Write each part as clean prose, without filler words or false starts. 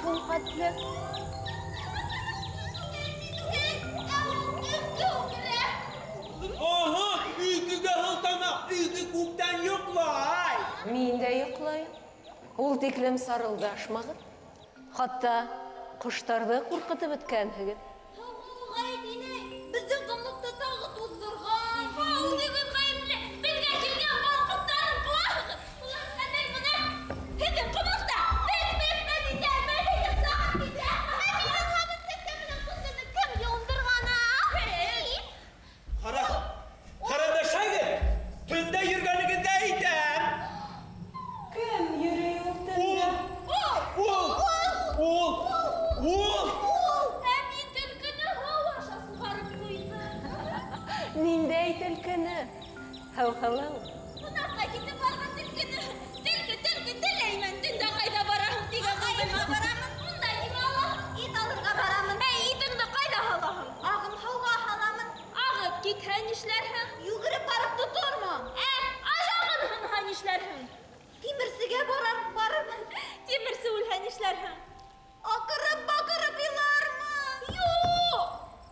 шул хәтле? Ага, өйкөгә һылтана, өйкө күптән йоҡлай. Мин дә йоҡлайым. Ул тиклем сарылдашмағыҙ. Хатта ҡоштарҙы ҡурҡытып бөткәнһегеҙ. Беҙҙең ҡомлоҡто тағы туҙҙырған. Үҙегеҙ ғәйепле, беҙгә килгән бал ҡорттарын ҡыуаһығыҙ. Улар хәҙер бына һеҙҙең ҡомлоҡта бес-бес-бес итә, бес итеп сағып китә. Ә минең һабын сәскә менән ҡондоҙҙо кем йыуындырған? Ҡара, ҡарандашайғыҙ, төндә йөрөгәнегеҙҙе әйтәм. Кем йөрөй ул төндә? Ул! Ул! Ул! Ә мин төлкөнө һыу аша суғарып ҡуйҙым. Ниндәй төлкөнө? Һыу-һылыу. Ҡунаҡҡа китеп барған төлкөнө. Төлкө, төлкө, теләймен. Төндә ҡайҙа бараһың тигән булдым. Барамын. Унда нимә алаһың? Ит алырға барамын. Ә итеңде ҡайҙа һалаһың? Ағым һыуға һаламын. Ағып китһә нишләрһең? Йүгереп барып тотормон. Ә аяғын һынһа нишләрһең? Тимерсегә барырмын. Тимерсе үлһә нишләрһең? Аҡырып-баҡырып илармын. Юҡ!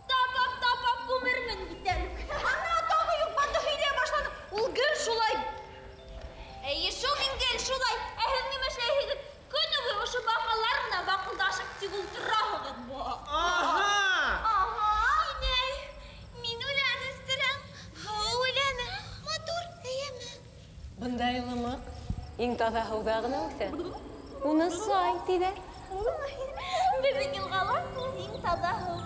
Тапап-тапап күмермен бит әле. Ана тағы юҡ, бында һөйләй башланы. Ул гел шулай. Эйе, шул мин гел шулай. Ә һеҙ нимә эшләйһегеҙ? Көнө буйы ошо баҡалар менән баҡылдашып тик ултыраһығыҙ. Аһа! Аһа! Инәй, мин үлән үҫтерәм. Һыу үләне. Матур, эйеме? Бындай лымыҡ иң таҙа һыуҙа ғына үҫә. Уны сай тиҙәр. Беҙҙең йылғала иң таҙа һыу.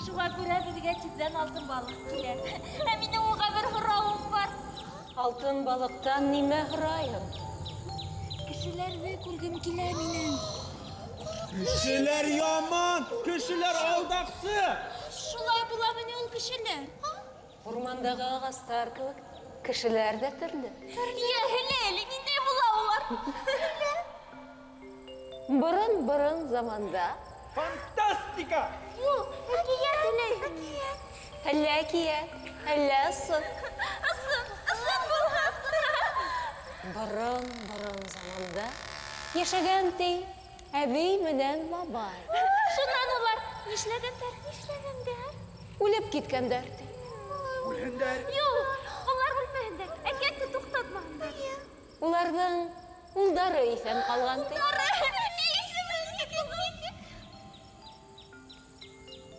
Шуға күрә беҙгә тиҙҙән алтын балыҡ килә. Ә минең уға бер һорауым бар. Алтын балыҡтан нимә һорайһың? Кешеләрҙе күргем килә минең. Кешеләр яман, кешеләр алдаҡсы. Шулай буламы ни ул кешеләр? Урмандағы ағастар кеүек кешеләр ҙә төрлө. Йә, һөйлә әле, ниндәй була улар? Борон-борон заманда. Фантастика! Юҡ, әкиәт һөйләй. Әкиәт. Әллә әкиәт, әллә ысын. Ысын, ысын булһын. Борон-борон заманда йәшәгән ти әбей менән бабай. Шунан улар нишләгәндәр, нишләгәндәр? Үлеп киткәндәр ти. Үлгәндәр? Юҡ, улар үлмәгәндәр, әкиәтте туҡтатмағандар. Уларҙың улдары иҫән ҡалған ти. Улдары? Исеме нисек, нисек?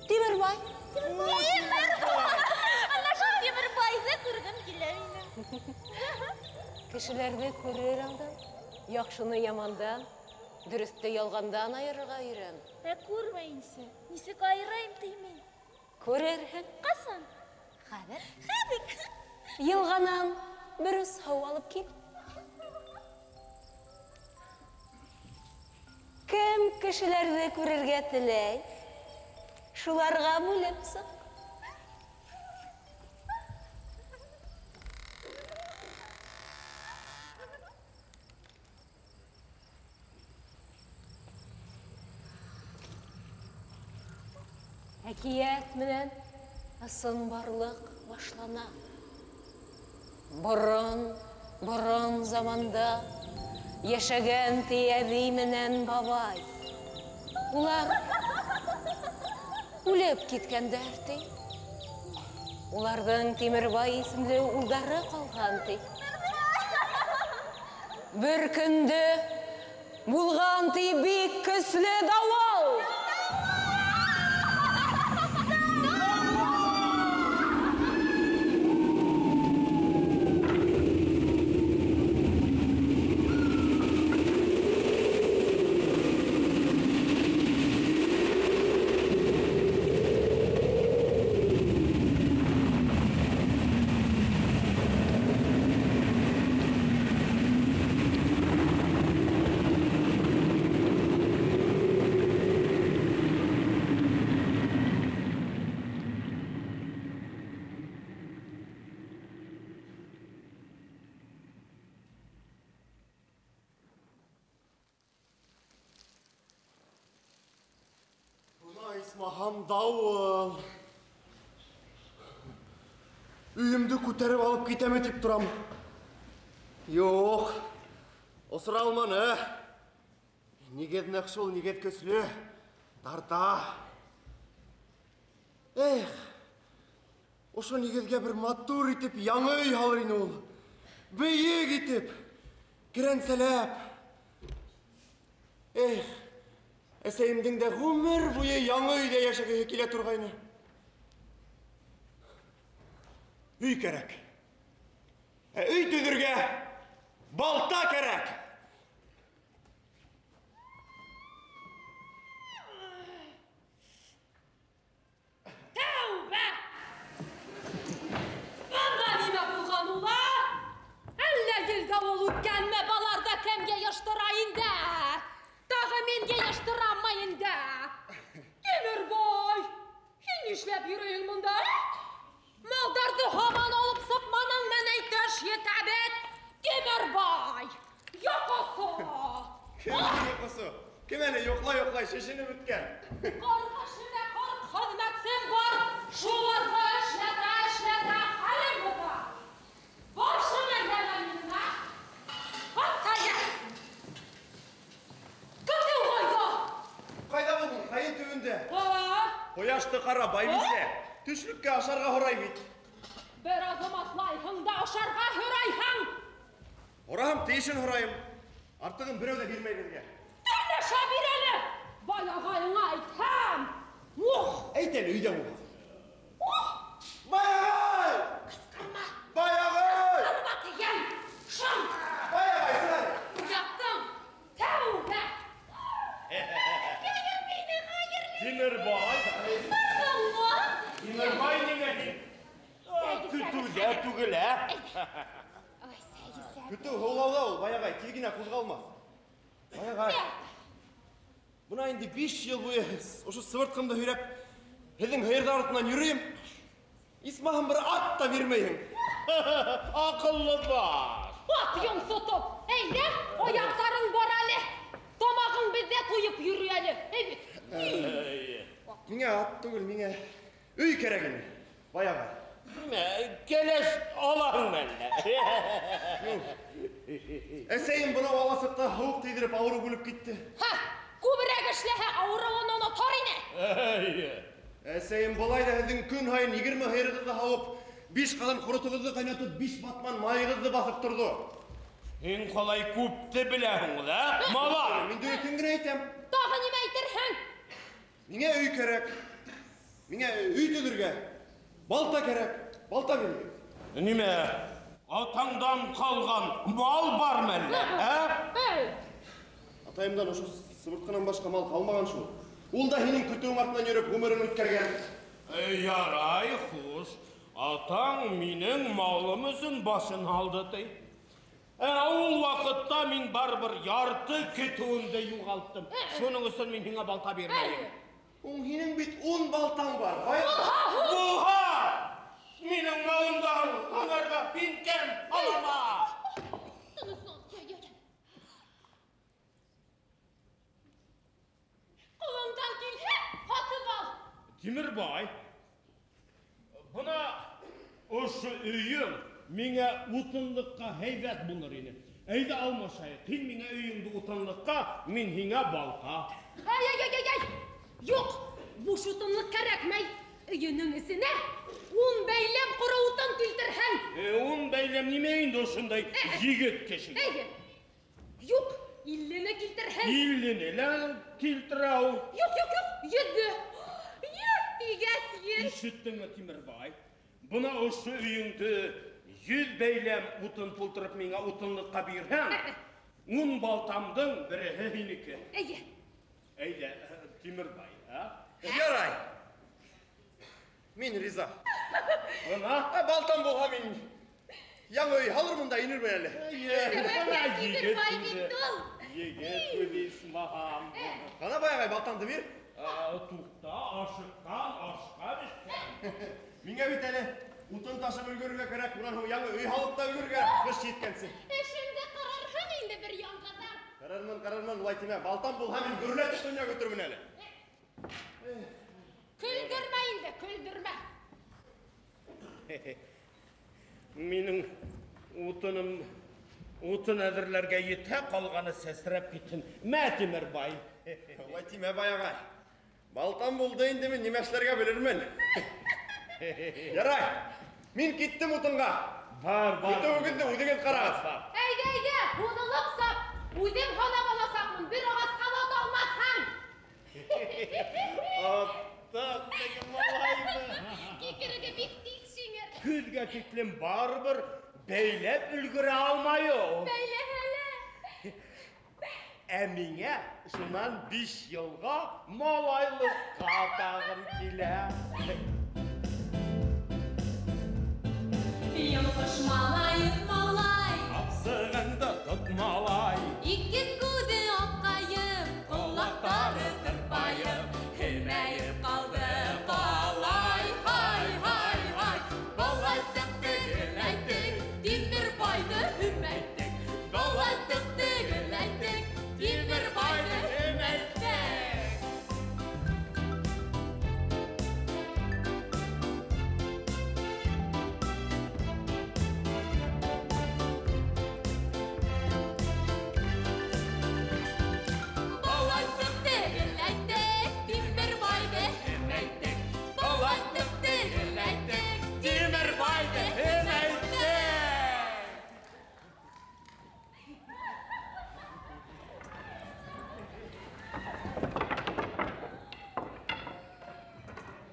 Тимербай. Тимербай. Ана шул Тимербайҙы күргем килә минең. Кешеләрҙе күрер алдан, яҡшыны ямандан, дөрөҫтө ялғандан айырырға өйрән. Ә күрмәйенсә, нисек айырайым ти мин? Күрерһең. Ҡасан? Хәҙер. Хәҙер. Йылғанан бер ус һыу алып кил. Кем кешеләрҙе күрергә теләй, шуларға бүлеп сыҡ. Әкиәт менән ысынбарлыҡ башлана. Борон-борон заманда йәшәгән ти әбей менән бабай. Улар үлеп киткәндәр ти. Уларҙың Тимербай исемле улдары ҡалған ти. Бер көндө булған ти бик көслө дауыл. Исмаһам дауыл. Өйөмдө күтәреп алып китәме тип торам. Юҡ, осра алманы. Нигеҙ ныҡ шул, нигеҙ көслө. Тарта. Эх, ошо нигеҙгә бер матур итеп яңы өй һалыр ине ул. Бейек итеп, керәнсәләп. Эх, әсәйемдең дә ғүмер буйы яңы өйҙә йәшәгеһе килә торғайны. Өй кәрәк. Ә өй төҙөргә балта кәрәк. Тәүбә! Бында нимә булған ула? Әллә ел-дауыл үткәнме, баларҙы кем йыйыштыра инде? Тағы мин йыйыштыраммы инде? Тимербай, һин нишләп йөрөйһөң бында? Малдарҙы һаман алып сыҡманың, мин әйтеш етә бит. Тимербай, йоҡосо! Кем йоҡосо? Кем әле йоҡлай-йоҡлай шешенеп бөткән? Ҡарғашында ҡарт хеҙмәтсем бар, шуларҙы эшләтә-эшләтә хәлем бөтә. Башым әйләнә минең, ә? Атайым! Көтөү ҡайҙа? Ҡайҙа булһын? Ҡайын төбөндә. Ҡояшты ҡара, байбисә. Төшлөккә ашарға һорай бит. Бер аҙым атлайһың да ашарға һорайһың. Һораһам, тейешен һорайым. Артығын берәү ҙә бирмәй беҙгә. Терләшә бир әле! Бай ағайыңа әйтһәм. Ух! Әйт әле, өйҙә булһа. Ух! Бай ағай! Ҡысҡырма! Бай ағай! Ҡысҡырма тигән! Шым! Бай ағай, сығ әле! Уяттың! Тәүбә! Тимербай! Барҙыңмы? Тимербай ниңә һин? Көтөүҙә түгел, ә? Ай, сәй. Көтөү һыулауҙа ул, бай ағай, тиҙ генә ҡуҙғалмаҫ. Бай ағай, бына инде 5 йыл буйы ошо сыбыртҡымды һөйрәп, һеҙҙең һыйырҙар артынан йөрөйөм. Исмаһам бер ат та бирмәйһең. Аҡыллы баш. Ат йонсотоп, әйҙә, аяҡтарың бар әле. Тамағың беҙҙә туйып йөрөй әле. Әй бит. Миңә ат түгел, миңә өй кәрәк ине, бай ағай. Нимә, кәләш алаһың әллә? Әсәйем бынау аласыҡта һыуыҡ тейҙереп ауырып үлеп китте. Һа, күберәк эшләһә ауырыуын онотор ине. Эйе. Әсәйем былай ҙа һеҙҙең көн һайын 20 һыйырығыҙҙы һауып, 5 ҡаҙан ҡоротоғоҙҙо ҡайнатып, 5 батман майығыҙҙы баҫып торҙо. Һин ҡалай күпте беләһең ул, ә? Малай! Мин дөрөҫөн генә әйтәм. Тағы нимә әйтерһең? Миңә өй кәрәк. Миңә өй төҙөргә балта кәрәк. Балта бирегеҙ. Нимә? Атаңдан ҡалған мал бармы әллә, ә? Атайымдан ошо сыбыртҡынан башҡа мал ҡалмаған шул. Ул да һинең көтөүең артынан йөрөп ғүмерен үткәргән. Ярай, хуш. Атаң минең малым өсөн башын алды, ти. Ул ваҡытта мин барыбер ярты көтөүемде юғалттым. Шуның өсөн мин һиңә балта бирмәйем. Ун һинең бит 10 балтаң бар. Бай- Булһа, Булһа! Минең малымды һанарға һин кем? Алама! Тыныслан, я, я, я. Ҡулыңдан килһә, һатып ал. Тимербай, бына ошо өйөң миңә утынлыҡҡа һәйбәт булыр ине. Әйҙә алмашайыҡ. Һин миңә өйөңдө утынлыҡҡа, мин һиңә балта. Ай, ай, ай, ай, ай. Юҡ, буш утынлыҡ кәрәкмәй. Өйөнөң эсенә 10 бәйләм ҡоро утын килтерһәң. 10 бәйләм нимә инде ошондай егет кешегә? Әйе. Юҡ, 50-не килтерһәң. 50-не лә килтерә ул. Юҡ, юҡ, юҡ, 100-ҙө. 100 тигәс 100. Ишеттеңме, Тимербай? Бына ошо өйөңдө 100 бәйләм утын тултырып миңә утынлыҡҡа бирһәң, 10 балтамдың береһе һинеке. Әйе. Әйҙә, Тимербай, ә? Ярай. Мин риза. Бына. Балтам булһа мин яңы өй һалырмын да инермен әле. Эйе, бына егет Тимербай инде. бит ул. Егет үҙе исмаһам. Ҡана, бай ағай, балтаңды бир. Туҡта, ашыҡҡан, ашҡа бешкән. Миңә бит әле утын ташып өлгөрөргә кәрәк, унан һуң яңы өй һалып та өлгөрөргә ҡыш еткәнсе. Эшеңде ҡарарһың инде бер яңғыҙың. Ҡарармын, ҡарармын, улай тимә. Балтам булһа мин гөрләтеп донъя көтөрмөн әле. Көлдөрмә инде, көлдөрмә. Минең утыным Утын әҙерләргә етһә, ҡалғаны сәсрәп китһен. Мә, Тимербай. Улай тимә, бай ағай. Балтам булды инде, мин нимә эшләргә белермен. Ярай, мин киттем утынға. Бар, бар. Көтөүегеҙҙе үҙегеҙ ҡарағыҙ. Әйҙә, әйҙә, һуҙылып сап. Үҙем һанап аласаҡмын, бер ағасҡа ла талмаҫһың. Аттыҡ теге малайҙы. Кикереге бик тиҙ шиңер. Көҙгә тиклем барыбер бәйләп өлгөрә алмай ул. Бәйләһә лә. Ә миңә шунан 5 йылға малайлыҡҡа тағын килә. Йылҡыш малайым малай, Апсығыңды тот малай. Ике күҙе аҡайып, ҡолаҡтары тырпайып, һемәйеп ҡалды ҡалай. Һай, һай, һай, балайттыҡ тегеләйттек, Тимербайҙы һөмәйттек. Балайттыҡ тегеләйттек, Тимербайҙы һөмәйттек. Балайттыҡ тегеләйттек, Тимербайҙы һөмәйттек. Балайттыҡ тегеләйттек, Тимербайҙы һөмәйттек.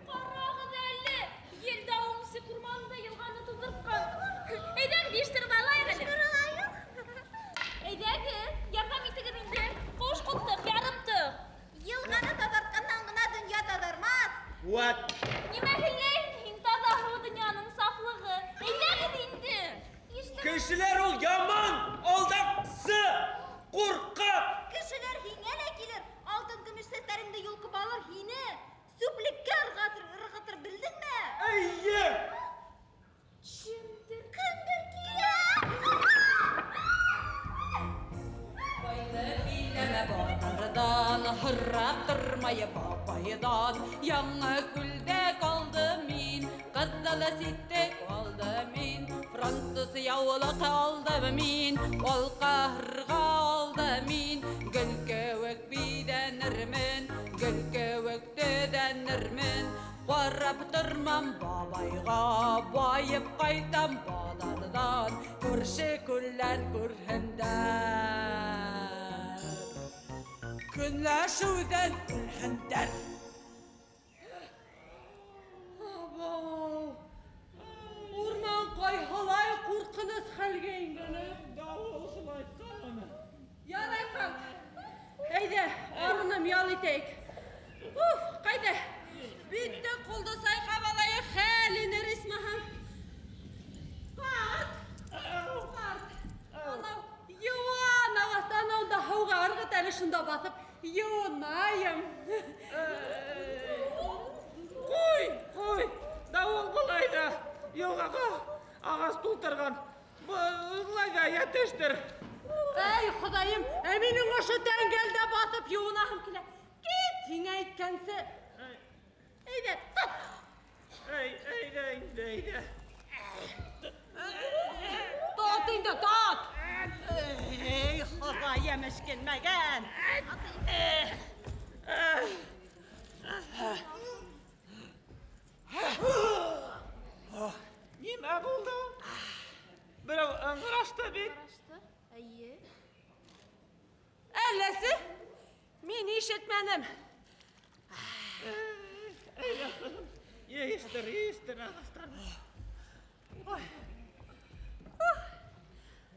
Ҡарағыҙ әле, ел дауыл нисек урманды йылғаны туҙҙыртҡан. Әйҙәгеҙ, йыйыштырып алайыҡ әле. Әйҙәгеҙ, ярҙам итегеҙ инде. Ҡош ҡултыҡ, ярымтыҡ. Йылғаны таҙартҡандан ғына донъя таҙармаҫ. Вәт. Нимә һөйләйһең һин, таҙа һыу донъяның сафлығы. Әйҙәгеҙ инде. Кешеләр ул яман, алдаҡсы, ҡурҡаҡ. Кешеләр һиңә лә килер, алтын көмөш сәстәреңде йолҡоп алыр һине. Сүплеккә ырғытыр, белдеңме? Эйе. Кемдер, кемдер килә. Байлы биләмә батырҙан, һорап тормай бабайҙан. Яңы күлдәк алдым мин, ҡыҙыл ситек алдым мин, француз яулыҡ алдым мин, алҡа һырға алдым мин. Гөл кеүек биҙәнермен, гөл кеүек төҙәнермен. Ҡарап тормам бабайға, байып ҡайтам баҙарҙан. Күрше күлән күрһендәр, көнләшеүҙән үлһендәр. Абау, урман ҡайһылай ҡурҡыныс хәлгә ингән. Дауыл шулайтҡан уны. Ярай, ҡарт, әйҙә, арыным ял итәйек. Уф, ҡайҙа? Битте ҡулды сайҡап алайыҡ, хәл инер исмаһам. Ҡарт, ҡарт, анау йыуан ағасты анау да һыуға ырғыт әле, шунда баҫып йыуынайым. Ҡуй, ҡуй, дауыл былай ҙа йылғаға ағас тултырған. Былай ҙа йәтештер. Эй, Хоҙайым, ә минең ошо тәңгәлдә баҫып йыуынаһым килә. Кит, һиңә әйткәнсе. Әйҙә, тот. Эй, әйҙә инде, әйҙә. Тот инде, тот. Эй, Хоҙайым, эшкинмәгән. Нимә булды? Берәү ыңғырашты бит. Ыңғырашты, эйе. Әлләсе, мин ишетмәнем. Әйҙә, ҡыҙым, йыйыштыр, йыйыштыр ағастарҙы. Ой.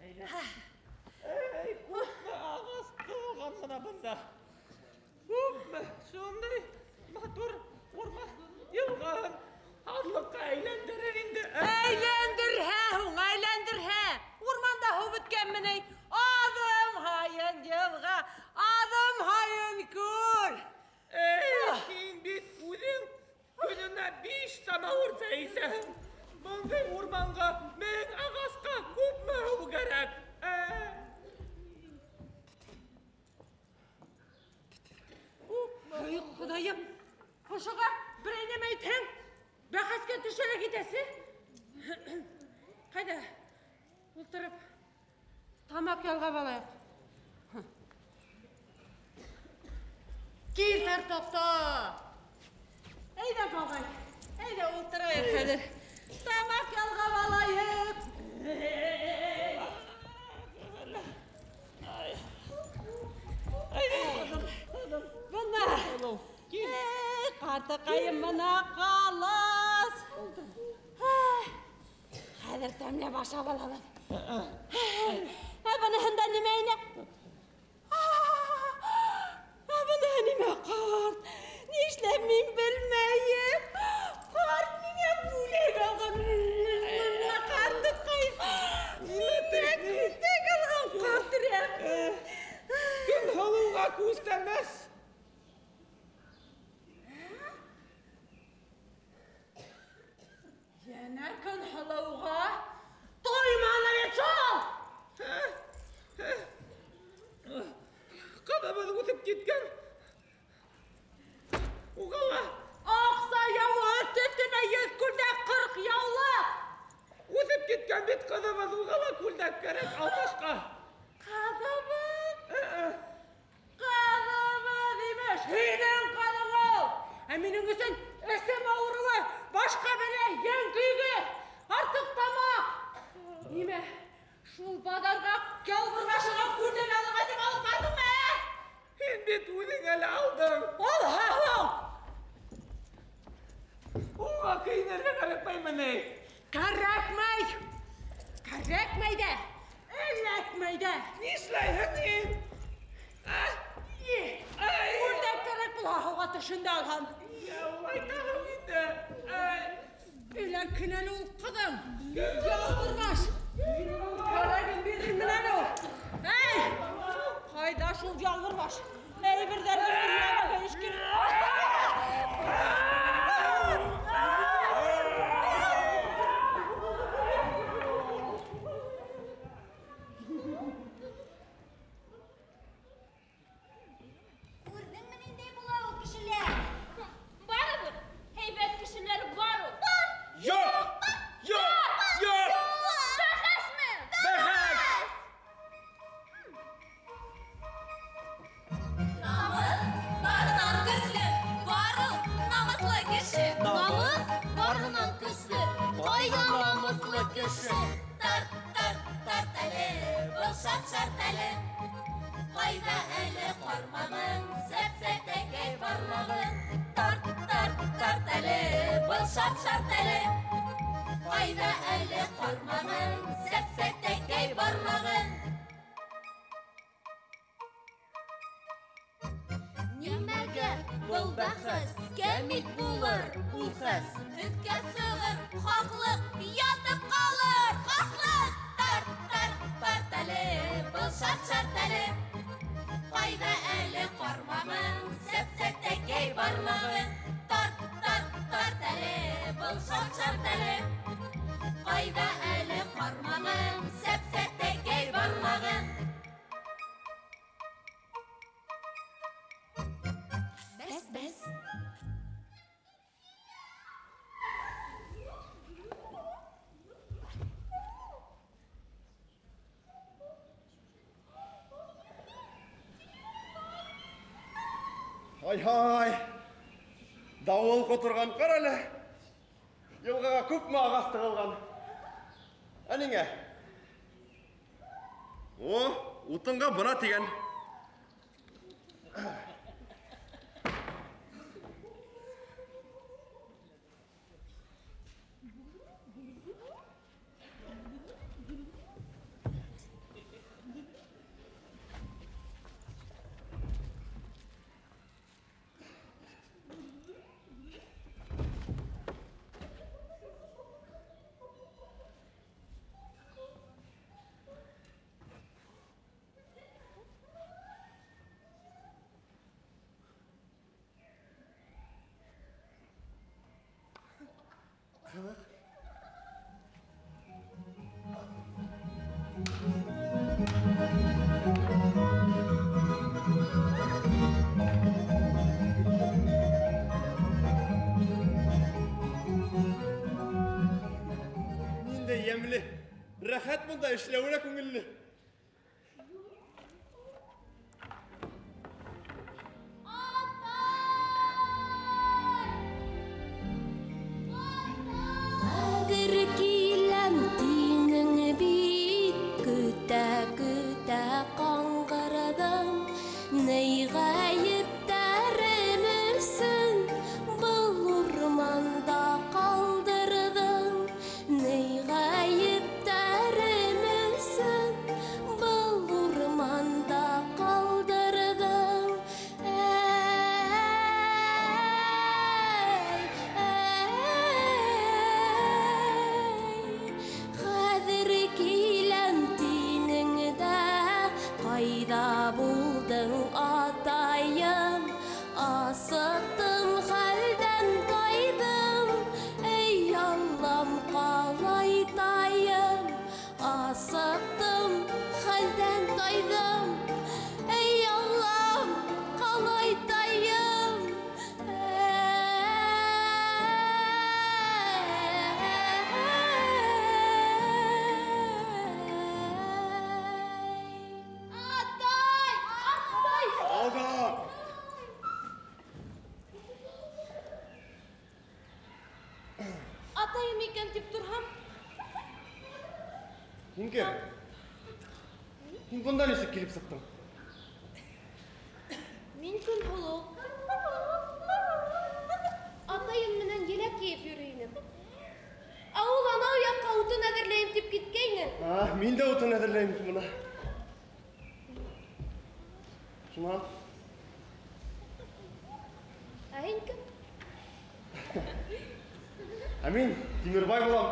Әйҙә. Эй, күпме ағас ҡыуған бына бында. Күпме шундай матур урман йылған һаҙлыҡҡа әйләндерер инде. Әйләндерһә һуң, әйләндерһә. Урманда һыу бөткәнме ни? Аҙым һайын йылға, аҙым һайын күл. Эй, һин бит үҙең көнөнә 5 самауыр сәй эсәһең. Бындай урманға 1000 ағасҡа күпме һыу кәрәк? Эй, Хоҙайым, ошоға берәй нәмә әйтһәң, бәхәскә төшә лә китәсе. Ҡайҙа? Ултырып Тамаҡ ялғап алайыҡ. Кил, картофто. Әйҙә, бабай. Әйҙә, ултырайыҡ хәҙер. Тамаҡ ялғап алайыҡ. Бына. Ҡартыҡайым, бына ҡалас. Хәҙер тәмләп ашап алабыҙ. Ә быныһында нимә ине? Ә быныһы нимә, ҡарт? Нишләп мин белмәйем? Ҡарт миңә бүләк алған. Ҡартыҡай. Миңә күлдәк алған, ҡарт. Көн һылыуға күстәнәс. Йәнә көн һылыуға тойманы бит шул! Ҡыҙыбыҙ үҫеп киткән. Уға ла Аҡса яуы, өҫтөнә 100 күлдәк, 40 яулыҡ. Үҫеп киткән бит ҡыҙыбыҙ, уға ла күлдәк кәрәк алмашҡа. Ҡыҙыбыҙ? Ҡыҙыбыҙ имеш, һинең ҡыҙың ул. Ә минең өсөн эсем ауырыуы, башҡа бәлә, йән көйөгө, артыҡ тамаҡ. Нимә, шул баҙарға ялбырғашыға күлдәк алырға тип алып барҙыңмы, ә? Һин бит үҙең әле алдың. Алһа һуң. Уға кейенергә кәрәкмәйме ни? Кәрәкмәй. Кәрәкмәй ҙә, эләкмәй ҙә. Нишләйһең һин? Күлдәк кәрәк булһа, һыуға төшөндә алһам. Улайтаһың инде. Эләкһен әле ул ҡыҙың. Ялбырғаш. Кәрәген бирермен әле ул. Эй! Ҡайҙа шул ялбырғаш? Әйберҙәрҙе өйрәнергә эш кәрәк. Күрҙеңме ниндәй була ул кешеләр? Барыбер, һәйбәт кешеләр бар ул. Бар! Юҡ! Юҡ! Юҡ! Бәхәсме? Бәхәс! Намыҫ барынан көслө, бар ул намыҫлы кеше. Намыҫ барынан көслө, ҡайҙа намыҫлы кеше? Тарт, тарт, тарт әле, был шарт-шарт әле. Ҡайҙа әле ҡармағың, сәп-сәптәкәй барлығың? Тарт, тарт, тарт әле, был шарт-шарт әле. Ҡайҙа әле ҡармағың, сәп-сәптәкәй барлығың? Нимәгә был бәхәс, кәмит булыр ул хәс? Өҫкә сығыр хаҡлыҡ, ятып ҡалыр хаслыҡ. Тарт, тарт, тарт әле, был шарт-шарт әле. Ҡайҙа әле ҡармағың, сәп-сәптәкәй барлығың? Тарт, тарт, тарт әле, был шарт-шарт әле. Ҡайҙа әле ҡармағың, сәп-сәптәкәй барлығың? Бәс, бәс. Ай-һай! Дауыл ҡоторған, ҡара әле. Йылғаға күпме ағас тығылған. Ә ниңә? О, утынға бына тигән. Ниндәй йәмле, рәхәт бында, эшләүе лә күңелле. Атайым икән тип торһам. Һин кем? Һин бында нисек килеп сыҡтың? Мин Көнһылыу. Атайым менән еләк йыйып йөрөй инем. Ә ул анау яҡҡа утын әҙерләйем тип киткәйне. Мин дә утын әҙерләйем бына. Шунан? Ә һин кем? Ә мин Тимербай булам.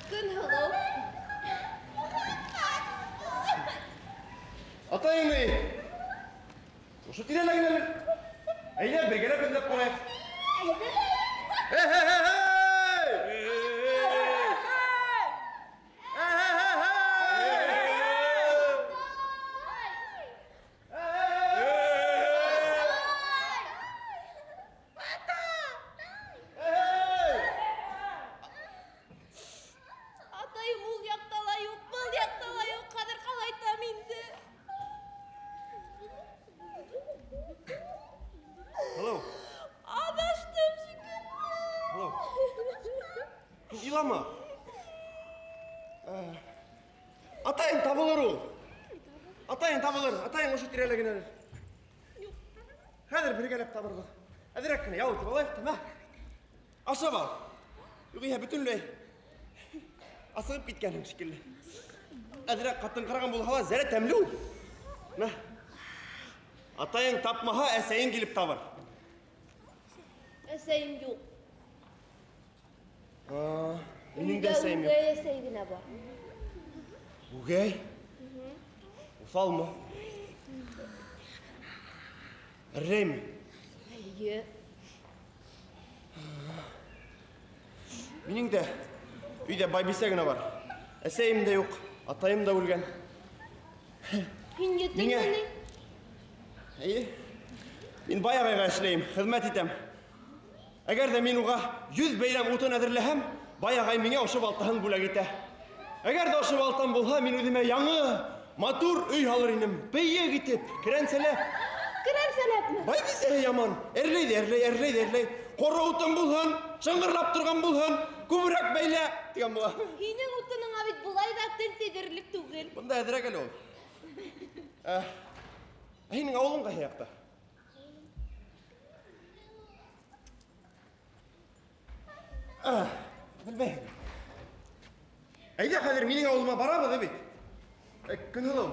Көнһылыу. Атайың ни? Ошо тирәлә генәлер. Әйҙә, бергәләп эҙләп ҡарайыҡ. Әйҙә. Эй-эй-эй-эй! Атайым ул яҡта ла юҡ, был яҡта ла юҡ. Хәҙер ҡалайтам инде. Hello. Аҙаштым шикелле. Hello. Һин илама. Атайың табылыр ул. Атайың табылыр. Атайың ошо тирәлә генәлер. Хәҙер бергәләп табырбыҙ. Әҙерәк кенә ял итеп алайыҡ та, мә. Ашап ал. Юғиһә бөтөнләй асығып киткәнһең шикелле. Әҙерәк ҡатынҡыраған булһа ла, зәрә тәмле ул. Мә. Атайың тапмаһа, әсәйең килеп табыр. Әсәйем юҡ. Минең дә әсәйем юҡ. Үгәй әсәй генә бар. Үгәй? Уҫалмы? Әрләйме? Эйе. Минең дә өйҙә байбисә генә бар. Әсәйем дә юҡ, атайым да үлгән. Һин етемме ни? Эйе. Мин бай ағайға эшләйем, хеҙмәт итәм. Әгәр ҙә мин уға 100 бәйләм утын әҙерләһәм, бай ағай миңә ошо балтаһын бүләк итә. Әгәр ҙә ошо балтам булһа, мин үҙемә яңы, матур өй һалыр инем. Бейек итеп, керәнсәләп. Керәнсәләпме? Байбисәһе яман, әрләй ҙә әрләй, әрләй ҙә әрләй. Ҡоро утын булһын, шыңғырлап торған булһын, күберәк бәйлә, тигән була. Һинең утыныңа бит былай ҙа тел тейҙерерлек түгел. Бында әҙерәк әле ул. Һинең ауылың ҡайһы яҡта? Белмәйем. Әйҙә, хәҙер минең ауылыма барабыҙ, бит. Көнһылыу,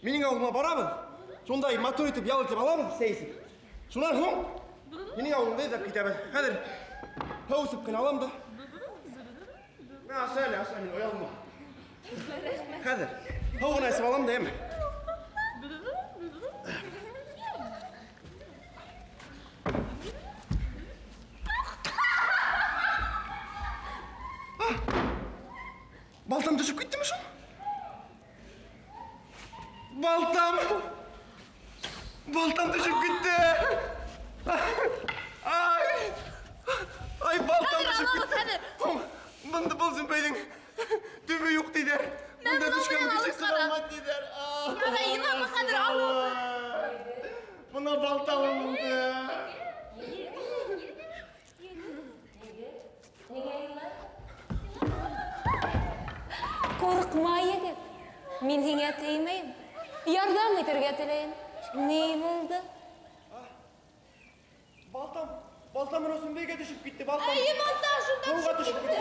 минең ауылыма барабыҙ. Шундай матур итеп, ял итеп алабыҙ, сәй эсеп. Шунан һуң минең ауылымды эҙләп китәбеҙ. Хәҙер һыу эсеп кенә алам да. Мә, аша әле, аша, мин оялма. Хәҙер һыу ғына эсеп алам да, әммә. Балтам төшөп киттеме шул? Балтам! Балтам төшөп китте! Ай! Ай, балтам төшөп китте! Бында был зөмпәйҙең төбө юҡ тиҙәр. Бында төшкән кеше сығалмай тиҙәр. Ярай, илама, хәҙер алабыҙ. Бына балта алынды. Ҡурҡма, егет. Мин һиңә теймәйем. Ярҙам итергә теләйем. Ни булды? Балтам, балтам менән Сөмбейгә төшөп китте, балтам. Әйе, балта шунда Һыуға төшөп китте.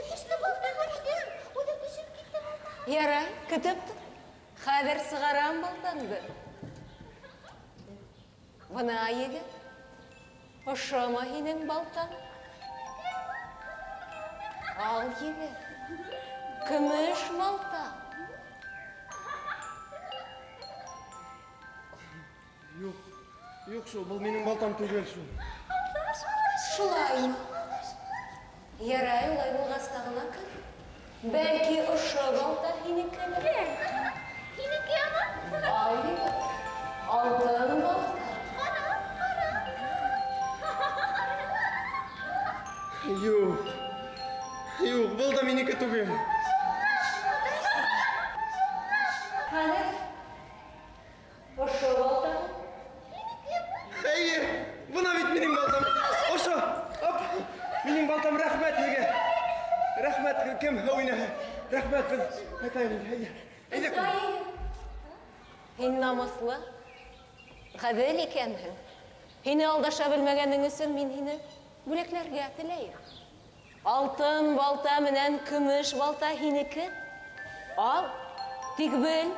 Төштө балта, уны төшөп китте балта. Ярай, көтөп тор. Хәҙер сығарам балтаңды. Бына, егет, ошомо һинең балтаң? Ал, егет, көмөш балта. Юҡ, юҡ шул, был минең балтам түгел шул. Шулай. Ярай, улай булғас тағы ла кер. Бәлки ошо балта һинекелер. Һинеке ана? Ал, егет, алтын балта. Ҡара, ҡара. Юҡ, юҡ, был да минеке түгел. Хәҙер ошо балта. Эйе, бына бит минең балтам. Ошо, оп, минең балтам, рәхмәт һеҙгә. Рәхмәт, кем һыу инәһе. Рәхмәт, беҙ ҡайтайыҡ инде, әйҙә. Әйҙә. Һин намыҫлы, ғәҙел икәнһең. Һине алдаша белмәгәнең өсөн мин һине бүләкләргә теләйем. Алтын балта менән көмөш балта һинеке. Ал, тик бел,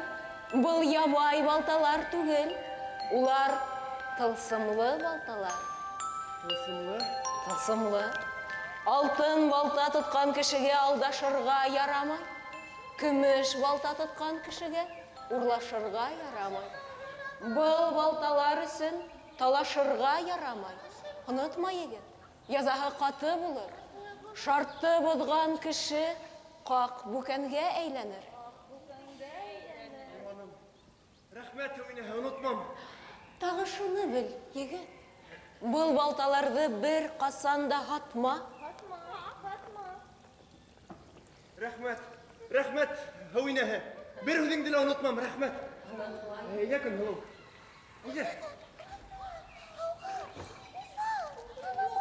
был ябай балталар түгел. Улар тылсымлы балталар. Тылсымлы? Тылсымлы. Алтын балта тотҡан кешегә алдашырға ярамай. Көмөш балта тотҡан кешегә урлашырға ярамай. Был балталар өсөн талашырға ярамай. Онотма, егет, язаһы ҡаты булыр. Шартты боҙған кеше ҡаҡ бүкәнгә әйләнер. Рәхмәт, һыу инәһе, онотмам. Тағы шуны бел, егет. Был балталарҙы бер ҡасан да һатма. Һатма, һатма. Рәхмәт, рәхмәт, һыу инәһе. Бер һүҙеңде лә онотмам, рәхмәт. Әйҙә, Көнһылыу. Әйҙә. Юҡ,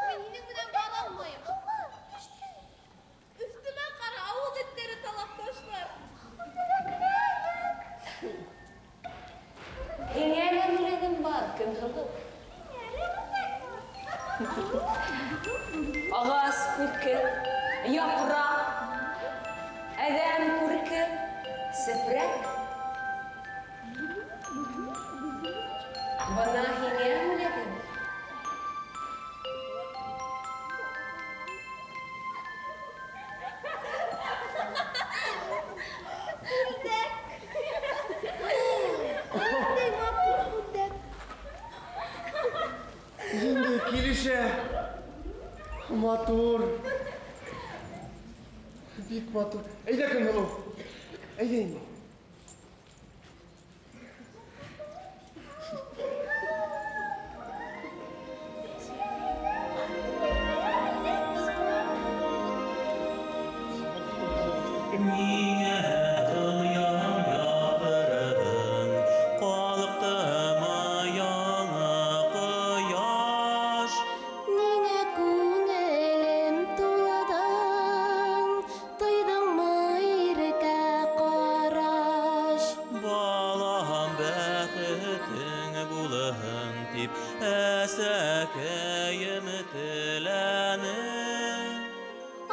мин һинең менән бара алмайым. Өҫтөмә ҡара, ауыл эттәре талап ташлар. Һиңә лә бүләгем бар, Көнһылыу. Ағас күрке, япраҡ, әҙәм күрке, сепрәк. Бына һиңә бүләгем. Күлдәк. Ниндәй матур күлдәк. Ниндәй килешә. Матур. Бик матур. Әйҙә, Көнһылыу. Әйҙә инде. Ниңә ҡыян япырҙың, ҡалҡтымы яңы ҡояш? Ниңә күңелем тулыдың, тойҙоңмо иркә ҡараш? Балам бәхетең булһын тип, әсәкәйем теләне.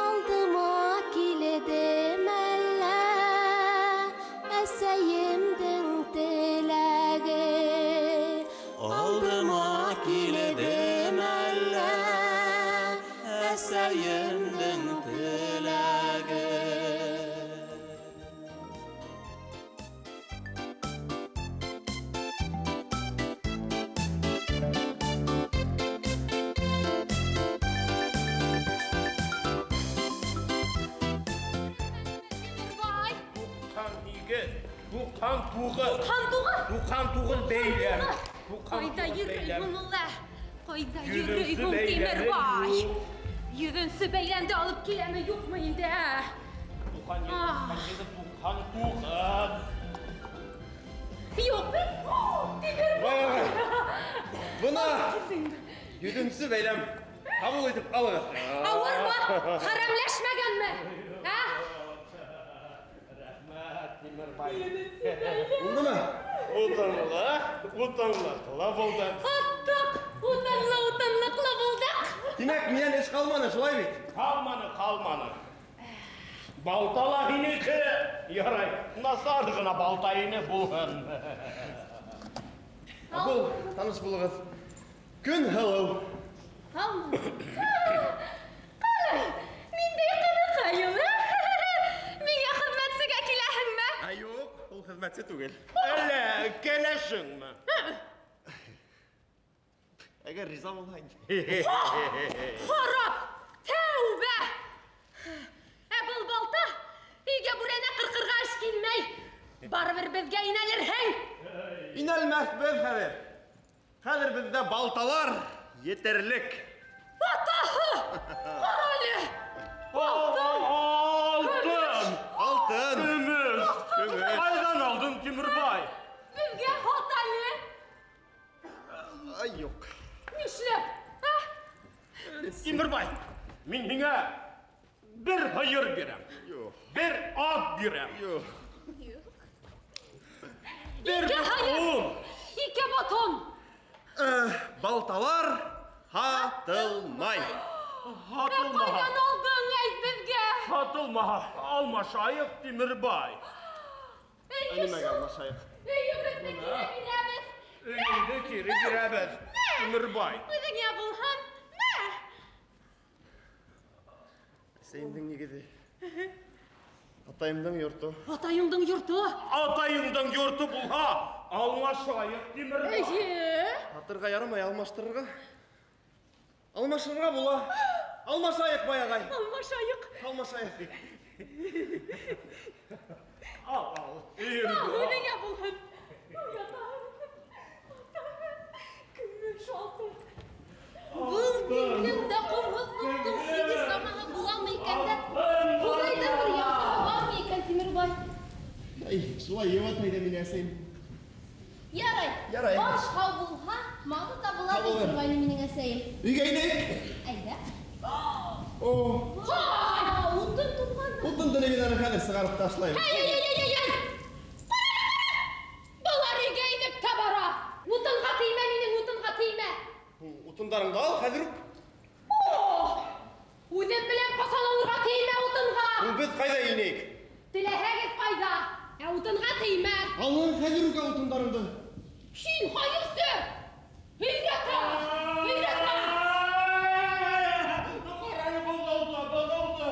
Алдыма килдем әллә, әсәйемдең теләге. Алдыма килдем әллә, әсәйемдең теләге. Бай. Туҡһан туғыҙ. Туҡһан туғыҙ? Туҡһан туғыҙ бәйләм. Туҡһан Ҡайҙа туғыҙ йөрөй бәйләм. һуң ул, ә? Ҡайҙа Йөҙөнсө йөрөй һуң бәйләме Тимербай? юҡ. Йөҙөнсө бәйләмде алып киләме, юҡмы инде, ә? Туҡһан ете, туҡһан ете, туҡһан туғыҙ. Юҡ бит. Тимербай. Бай ағай. Бына йөҙөнсө бәйләм. Ҡабул итеп алығыҙ. Ауырмы? Хәрәмләшмәгәнме? Ә? Рәхмәт, Тимербай. Булдымы? Утынлы, утынлыҡлы булдыҡ. Аттыҡ, утынлы, утынлыҡлы булдыҡ. Тимәк, минән эш ҡалманы, шулай бит? Ҡалманы, ҡалманы. Балта ла һинеке. Ярай, насар ғына балта ине булһын. Был, таныш булығыҙ. Көнһылыу. Һаумы? Ҡалай, ниндәй ҡыҙыҡай ул, ә? Миңә хеҙмәтсегә киләһеңме? Ә, юҡ, ул хеҙмәтсе түгел. Әллә кәләшеңме? Әгәр риза булһаң. Харап! Тәүбә! Ә был балта өйгә бүрәнә ҡырҡырға эш килмәй. Барыбер беҙгә инәлерһең. Инәлмәҫбеҙ хәҙер. Хәҙер беҙҙә балталар етерлек. Атаһы! Ҡара әле! Алтын! Алтын! Көмөш! Көмөш! Ҡайҙан алдың, Тимербай? Беҙгә һат әле! Ай, юҡ. Нишләп? А? Тимербай, мин һиңә бер һыйыр бирәм. Бер ат бирәм. Бер он. Ике батон. Балталар һатылмай. Һатылмаһа. Ҡайҙан алдың, әйт беҙгә? Һатылмаһа, алмашайыҡ, Тимербай. Нимәгә алмашайыҡ? Өйөбеҙҙе кире бирәбеҙ. Өйөңдө кире бирәбеҙ, Тимербай. Үҙеңә булһын, мә. Әсәйемдең нигеҙе. Атайымдың йорто. Атайыңдың йорто? Атайыңдың йорто булһа, алмашайыҡ, Тимербай. Эйе. Һатырға ярамай, алмаштырырға. Алмашырға була. Алмашайыҡ, бай ағай. Алмашайыҡ. Алмашайыҡ. Ал, ал. Ал, үҙеңә булһын. Көмөш алтын. Был тиклем дә ҡомһоҙлоҡтоң сиге самаһы буламы икән дә? Хоҙайҙың бер яҙығы бармы икән, Тимербай? Ай, шулай йыуатай ҙа мине әсәйем. Ярай. Ярай. Баш һау булһа, малы табыла ти Табылыр. торғайны минең әсәйем. Өйгә инәйек. Әйҙә. О. Һай, утын тулған. Утынды мин аны хәҙер сығарып ташлайым. Ай, ай, ай, ай, ай. Ҡара, ҡара. Былар өйгә инеп тә бара. Утынға теймә минең, утынға теймә. Утындарыңды ал, хәҙер үк. О! Үҙем белән ҡасан алырға теймә утынға. Ул беҙ ҡайҙа инәйек? Теләһәгеҙ ҡайҙа? Ә утынға теймә. Алың хәҙер үк ал утындарыңды. Һин хайырсы! Өйрәтә! Өйрәтә! Ҡараны боҙолдо, боҙолдо.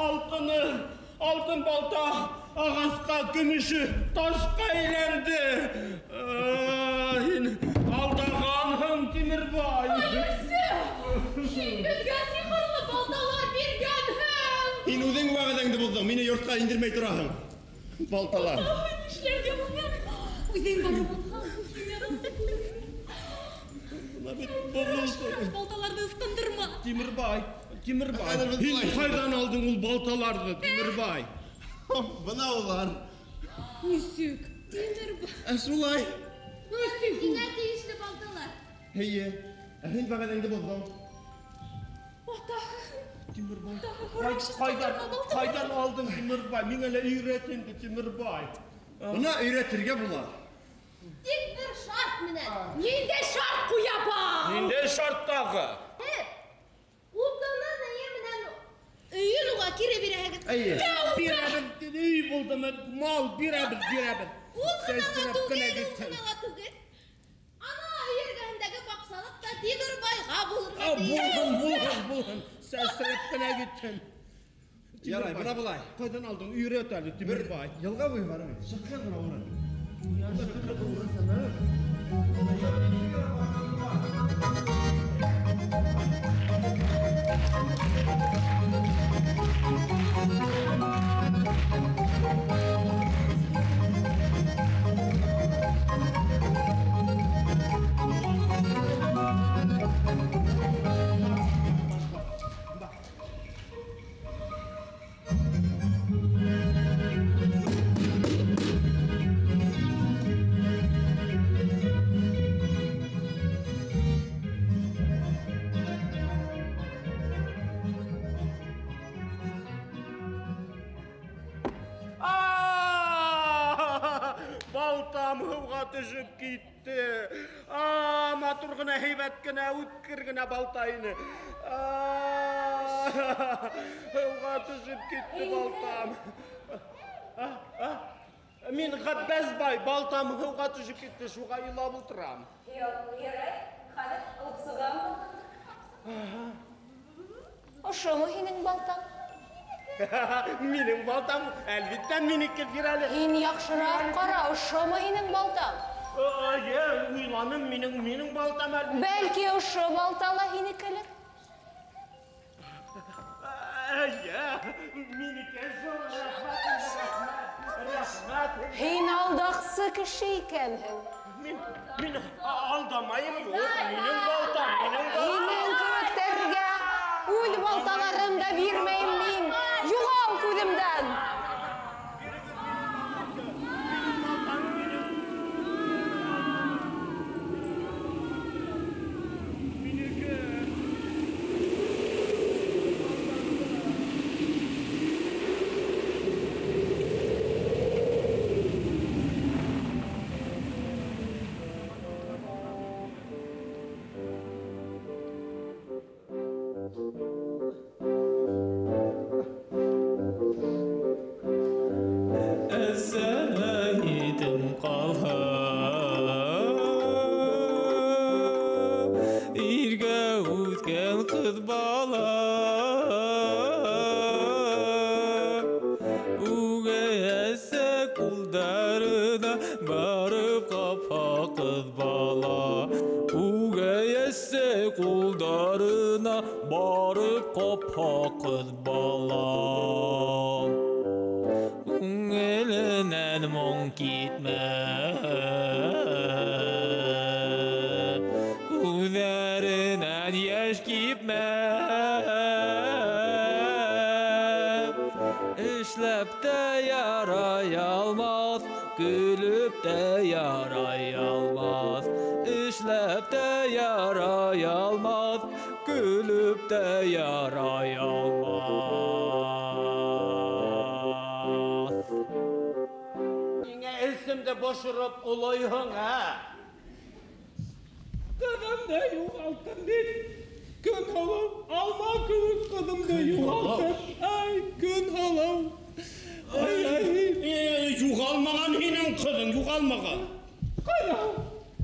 Алтыны, алтын балта ағасҡа, көмөшө ташҡа әйләнде. Һин алдағанһың, Тимербай. Хайырсы! Һин беҙгә сихырлы балталар биргәнһең. Һин үҙең вәғәҙәңде боҙҙоң, мине йортҡа индермәй тораһың. Балталар. Нишләргә миңә? Үҙең барып алһаң. Балталарҙы ысҡындырма. Тимербай, Тимербай. Хәҙер беҙ Һин былай. ҡайҙан алдың ул балталарҙы, Тимербай? Бына улар. Нисек? Тимербай. Ә шулай. Нисек? Һиңә тейешле балталар. Эйе. Ә һин вәғәҙәңде боҙҙоң. Ата. Тимербай. Ҡайҙан алдың, Тимербай? Миңә лә өйрәт инде, Тимербай. Бына өйрәтергә була. Тик бер шарт менән. Ниндәй шарт ҡуя был? Ниндәй шарт тағы? Утыны нейе менән өйөн уға кире бирәһегеҙ. Эйе. Бирәбеҙ, өй булдымы, мал бирәбеҙ, бирәбеҙ. Ул ғына ла Сәсрәп түгел, кенә ул китһен. ғына ла түгел. Ана өй эргәһендәге баҡсалыҡ та Тимербайға булырға А, тейеш. булһын, булһын, булһын. Сәсрәп кенә китһен. Ярай, бына былай. Ҡайҙан алдың? Өйрәт әле, Тимербай. Йылға буйы бар, әй. Сыҡҡан ғына урын. Балтам һыуға төшөп китте. Матур ғына, һәйбәт кенә, үткер генә балта ине. Һыуға төшөп китте балтам. Мин Ғәббәс бай, балтам һыуға төшөп китте, шуға илап ултырам. Ярай, хәҙер алып сығам. Ошомо һинең балтаң? Минең балтам, әлбиттә, минеке бир әле. Һин яҡшыраҡ ҡара, ошомо һинең балтаң? Эйе, уйланым, минең балтам әлбиттә. Бәлки ошо балта ла һинекелер? Эйе, минеке шул, рәхмәт, рәхмәт, рәхмәт. Һин алдаҡсы кеше икәнһең. Мин алдамайым, юҡ, минең балтам, минең балтам. Һинең кеүектәргә үҙ балталарын да бирмәйем мин. Юғал күҙемдән. ҡыҙ бала. Үгәй әсә ҡулдарына барып ҡапһа ҡыҙ бала. Үгәй әсә ҡулдарына барып ҡапһа ҡыҙ бала. Күңеленән моң китмәҫ, күҙҙәренән йәш кипмәҫ. Эшләп тә ярай алмаҫ, көлөп тә ярай алмаҫ. Эшләп тә ярай алмаҫ, көлөп тә ярай алмаҫ. Ниңә эсемде бошороп улайһың, ә? Ҡыҙымды юғалттым бит. Көнһылыу, алма кеүек ҡыҙымды юғалттым. Ай, Көнһылыу. Ай, ай. Юғалмаған һинең ҡыҙың, юғалмаған. Ҡайҙа?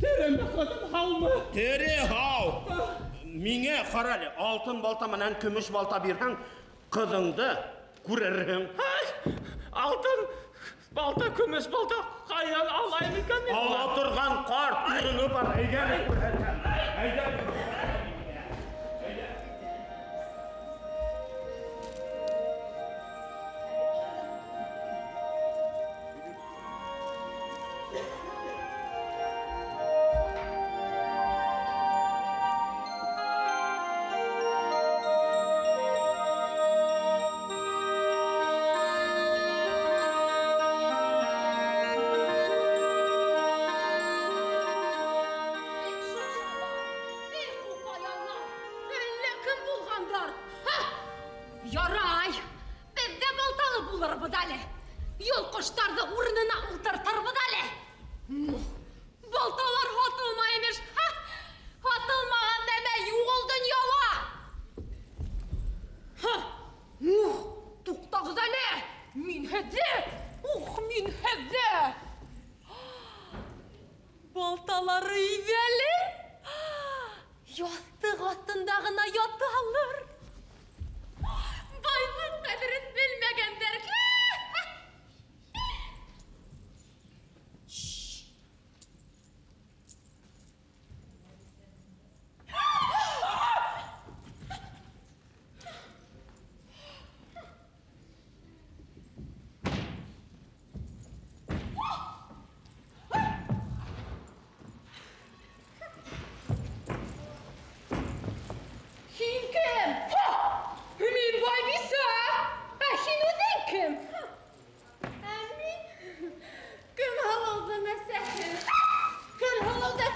Тереме ҡыҙым, һаумы? Тере, һау. Миңә ҡара әле, алтын балта менән көмөш балта бирһәң, ҡыҙыңды күрерһең. Ай, алтын балта, көмөш балта ҡайҙан алайым икән мин? Ала торған ҡарт урыны бар, әйҙә күрһәтәм. Әйҙә. Ярай, беҙ ҙә балталы булырбыҙ әле. Йолҡоштарҙы урынына ултыртырбыҙ әле. Балталар һатылмай имеш. Һатылмаған нәмә юҡ ул донъяла. Ух, туҡтағыҙ әле. Мин һеҙҙе, ух, мин һеҙҙе. Балталары өйҙә әле. Яҫтыҡ аҫтында ғына яталыр. Байлыҡ ҡәҙерен белмәгәндәр. Һин кем? Мин Байбисә. Ә һин үҙең кем? Ә мин Көнһылыуҙың әсәһе. Көнһылыуҙы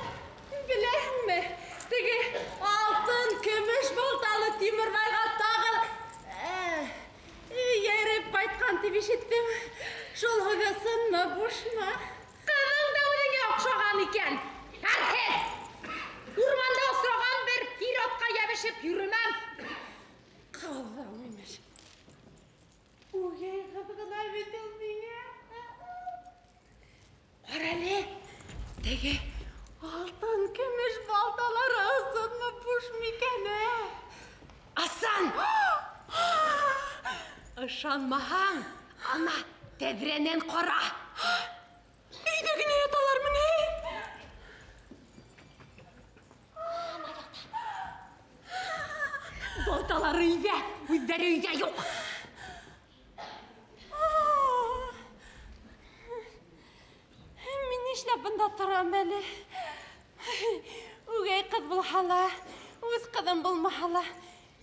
беләһеңме? Теге алтын, көмөш балталы Тимербайға тағы йәйрәп ҡайтҡан тип ишеттем. Шул һүҙ ысынмы, бушмы? Ҡыҙың да үҙеңә оҡшаған икән. Әрһеҙ! Урманда осраған бер ир атҡа йәбешеп йөрөмәм. Ҡыҙым имеш. Үгәй ҡыҙ ғына бит ул миңә. Ҡара әле, теге алтын, көмөш балталары ысынмы, бушмы икән, ә? Асан! Ышанмаһаң, ана тәҙрәнән ҡара. Өйҙә генә яталармы ни? Балталары өйҙә, үҙҙәре өйҙә юҡ. Мин нишләп бында торам әле? Үгәй ҡыҙ булһа ла, үҙ ҡыҙым булмаһа ла,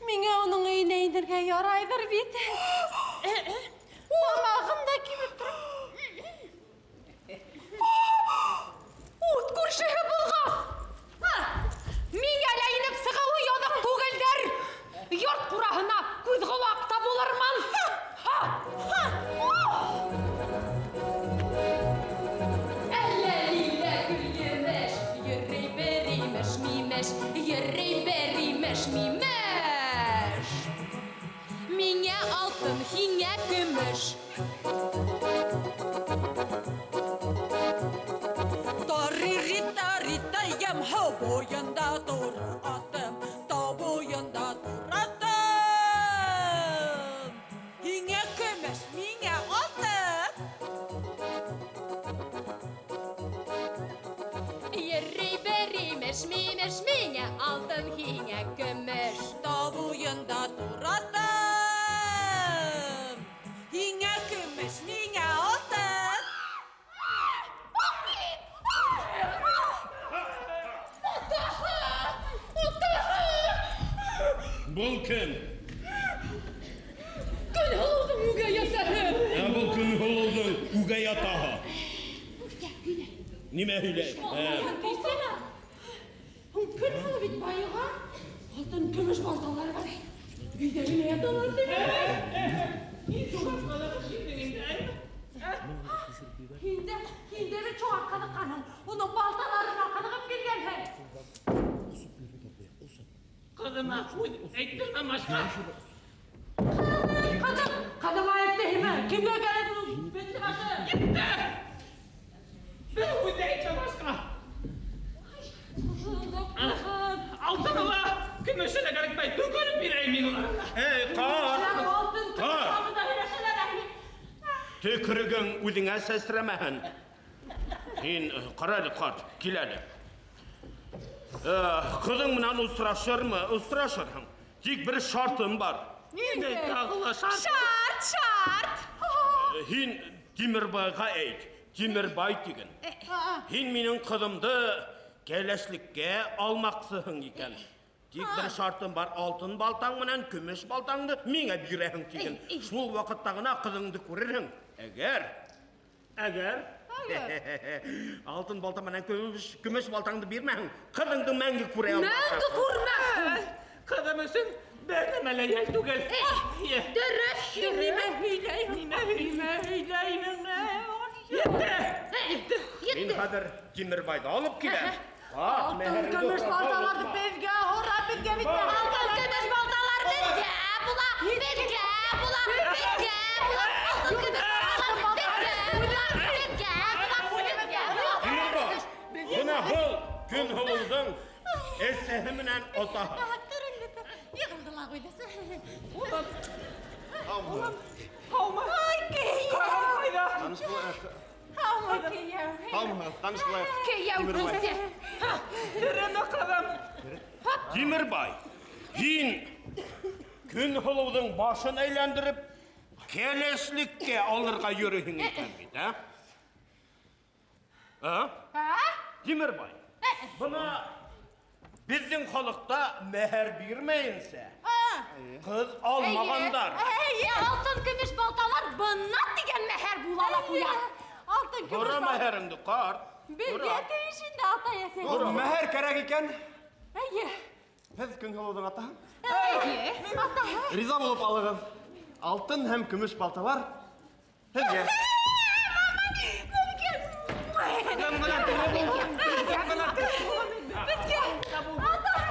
миңә уның өйөнә инергә ярайҙыр бит. Тамағым да кибеп тора. Ут күршеһе булғас, миңә лә инеп сығыуы яҙыҡ түгелдер. Йорт ҡураһына күҙ ҡолаҡ та булырмын. Әллә лилә гөлйемеш, йөрөй бер имеш мимеш, йөрөй бер имеш мимеш. Миңә алтын, һиңә көмөш. Тари-ри-тари-таям, һыу буйында тура атым, тау буйында тура. Был кем? Көнһылыуҙың үгәй әсәһе. Ә был Көнһылыуҙың үгәй атаһы. Нимә һөйләй? Көнһылыу бит байыған, алтын көмөш балталары бар. Өйҙә генә яталар тип. Һин дә бит шуға ҡыҙыҡҡанһың, уның балталарына ҡыҙығып килгәнһең. Ҡыҙыма һүҙ әйттермә башҡа. Ҡыҙым, ҡыҙыма әйтте һиңә. Кемгә кәрәк уның бете башы? Етте! Бер һүҙ ҙә әйтмә башҡа. Алтыны ла, көмөшө лә кәрәкмәй, төкөрөп бирәйем мин уларға. Эй, ҡарт! Төкөрөгөң үҙеңә сәсрәмәһен. Һин ҡара әле, ҡарт, кил әле. Ҡыҙың менән осрашырмы? Осрашырһың. Тик бер шартым бар. Ниндәй тағы ла шарт? Шарт, шарт! Һин Тимербайға әйт, Тимербай тиген. Һин минең ҡыҙымды кәләшлеккә алмаҡсыһың икән. Тик бер шартым бар, алтын балтаң менән көмөш балтаңды миңә бирәһең тиген. Шул ваҡытта ғына ҡыҙыңды күрерһең. Әгәр, алтын балта менән көмөш балтаңды бирмәһең, ҡыҙыңды мәңге күрә алмаҫһың. Мәңге күрмәҫһең. Ҡыҙым өсөн бер нәмә лә йәл түгел. Дөрөҫ, нимә һөйләйһең? Нимә һөйләйһең? Етте! Етте! Мин хәҙер Тимербайҙы алып киләм. Алтын көмөш балталарҙы беҙгә һора, беҙгә бит. Алтын көмөш балталар беҙгә була, беҙгә була, беҙгә була. Алтын көмөш балталар беҙгә була, беҙгә була, беҙгә була. Тимербай, бына был Көнһылыуҙың әсәһе менән атаһы. Йығылды ла ҡуйҙы. Улым, улым, һаумы? Ай, кейәү. Ҡайҙа? Таныш булайыҡ. Һаумы, кейәү. Һаумыһығыҙ, таныш булайыҡ. Кейәү күсе. Тереме ҡыҙым? Тимербай, һин Көнһылыуҙың башын әйләндереп, кәләшлеккә алырға йөрөйһөң икән бит, ә? Ә? Тимербай, бына беҙҙең халыҡта мәһәр бирмәйенсә, ҡыҙ алмағандар. Эйе, алтын көмөш балталар бына тигән мәһәр була ла ҡуя. Алтын көмөш Һора мәһәреңде, ҡарт. Беҙгә тейеш инде, атай әсәй. Ул мәһәр кәрәк икән. Эйе. Һеҙ Көнһылыуҙың атаһы. Эйе, атаһы. Риза булып алығыҙ. Алтын һәм көмөш балталар һеҙгә.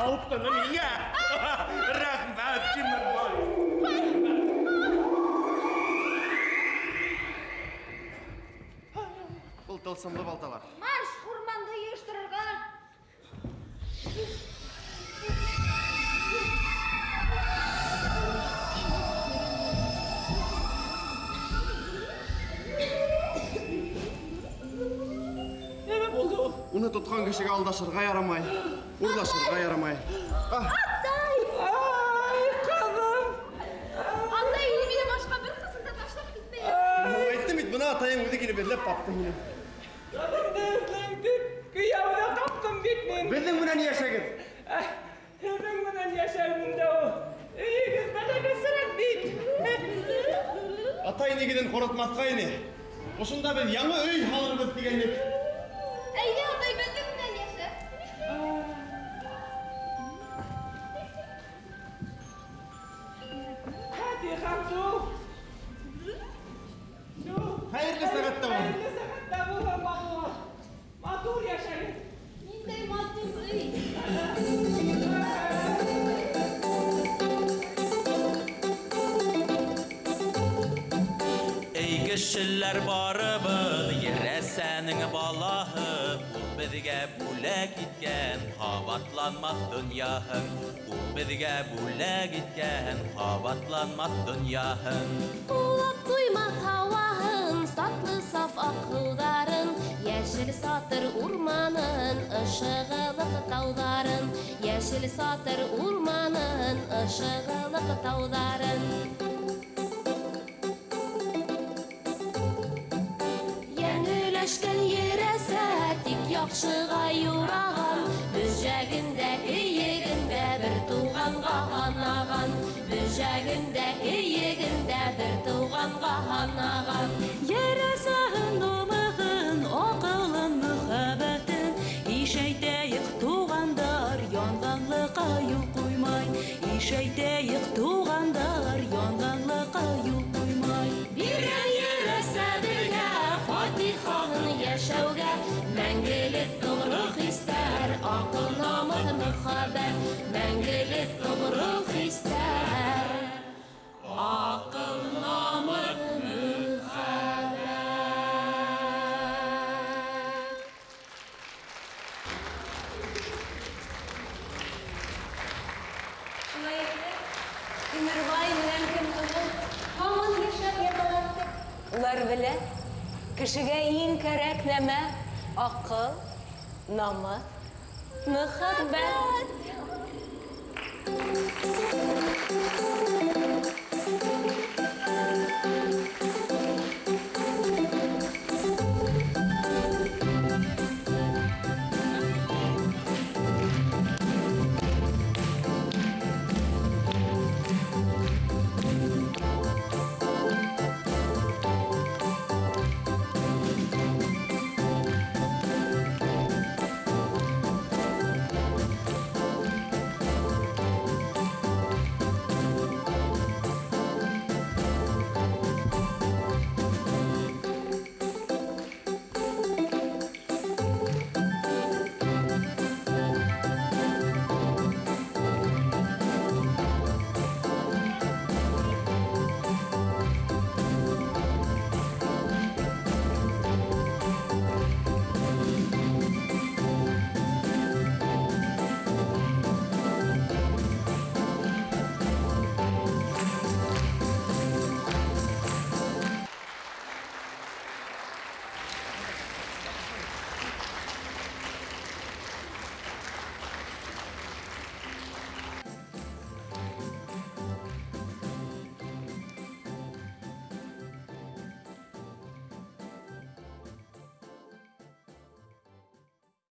Алтыны миңә. Рәхмәт, Тимербай. Был тылсымлы балталар. Марш, урманды йыйыштырырға. Нимә булды ул? Уны тотҡан кешегә алдашырға ярамай, урлашырға ярамай. Атай! Ай, ҡыҙым! Атай, мине башҡа бер ҡасан да ташлап китмәй. Әйттем бит, бына атайың үҙе килеп эҙләп тапты һине. Ҡыҙымды эҙләйем тип, кейәүҙе таптым бит мин. Беҙҙең менән йәшәгеҙ. Һеҙҙең менән йәшәрмен дә ул. Өйөгөҙ бәләкәсерәк бит. Атай нигеҙен ҡоротмаҫҡа ине. Ошонда беҙ яңы өй һалырбыҙ тигәйнек. Әйҙә, атай, беҙҙең менән йәшә. Фатиха, шул. Шул. Хәйерле сәғәттә булһын. Хәйерле сәғәттә булһын, балалар. Матур йәшәгеҙ. Ниндәй матур өй. Эй, кешеләр, барыбыҙ, Ерәсәнең балаһы, ул беҙгә бүләк иткән ҡабатланмаҫ донъяһын, ул беҙгә бүләк иткән ҡабатланмаҫ донъяһын. Һулап туймаҫ һауаһын, татлы саф аҡһыуҙарын, йәшел сатыр урманын, ышығылыҡ тауҙарын, йәшел сатыр урманын, ышығылыҡ тауҙарын. Йән өләшкән Ерәсә, тик яҡшыға юраған, бөжәгендә, кейегендә бер бер туғанға һанаған. Бөжәген дә, кейеген дә бер туғанға һанаған. Йәрәсәһен, намыһын, аҡылын, мөхәббәтен ишәйтәйек, туғандар, янғанлыҡҡа юл ҡуймай. Ишәйтәйек, туғандар, янғанлыҡҡа юл ҡуймай. Биргән йәрәсә беҙгә фатихаһын йәшәүгә, мәңгелек тоғро хистәр, аҡыл, намыҫ, мөхәббәт. Мәңгелек тоғро хистәр, аҡыл, намыҫ, мөхәббәт. Шулай итеп, Тимербай менән Кемһылыу һаман йәшәп яталар икән. Улар белә, кешегә иң кәрәк нәмә — аҡыл, намыҫ, мөхәббәт.